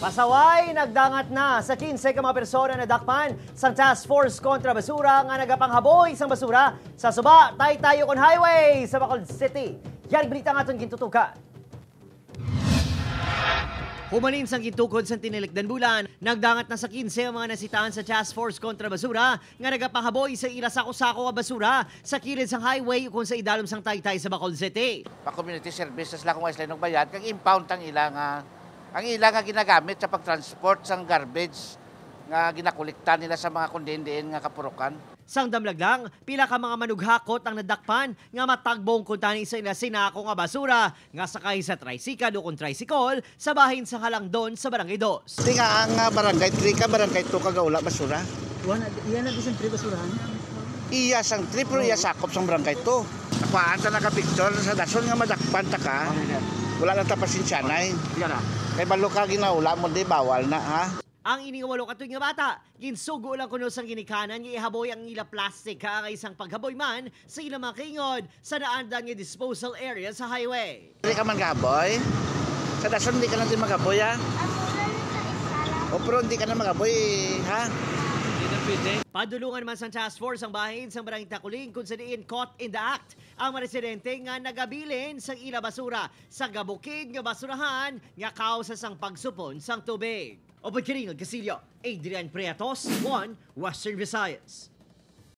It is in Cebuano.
Pasaway, nagdangat na sa 15 ka mga persona na dakpan sa Task Force kontra Basura nga nagapanghaboy sang basura sa Suba, Taytay-Ukon Highway sa Bacolod City. Yan balita nga aton gintutukan. Humalin sang gintukod sa tinilikdan bulan, nagdangat na sa 15 ang mga nasitaan sa Task Force kontra Basura nga nagapanghaboy sa ila sako-sako nga basura sa kilid sang highway ukon sa idalom sang Taytay sa Bacolod City. Pa community services lang kung sila bayad kag impound ang ila nga ginagamit sa pagtransport sang garbage nga ginakolekta nila sa mga kundi-diin nga kapurukan. Sang damlag lang, pila ka mga manughakot ang nadakpan nga matagbong kuntani sa ila sinako nga basura nga sakay sa tricycle o kung tricycle sa bahin sa Halangdon sa Barangay Dos. Di nga ang barangay 3 ka barangay 2 ka gaula basura. Wala, iyan na bisan 3 basurahan. Iya sang 3 pero iya sakop sang barangay 2. Nakuhaan ta naka-picture sa dason nga madakpan ta ka. Wala lang ta pasensyanay. Kay balo ka ginaula mo di bawal na ha. Ang ining 8 ka tuig nga bata, ginsugo lang kuno sang ginikanan nga ihaboy ang ila plastic ka ang isang paghaboy man sa ilang mga kaingod sa naandan nga disposal area sa highway. Hindi ka man gaboy. Sa dason hindi ka na din magaboy ha. O pero hindi ka na magaboy ha. Padulungan man sa task force ang bahin sa Barangay Taculing kung sa diin caught in the act ang mga residente nga nagabilin sang ila basura sa gabukid nga basurahan nga kausa sang pagsupon sang tubig. Upod Quirino Casillo, Adrian Priatos, 1 Western Visayas.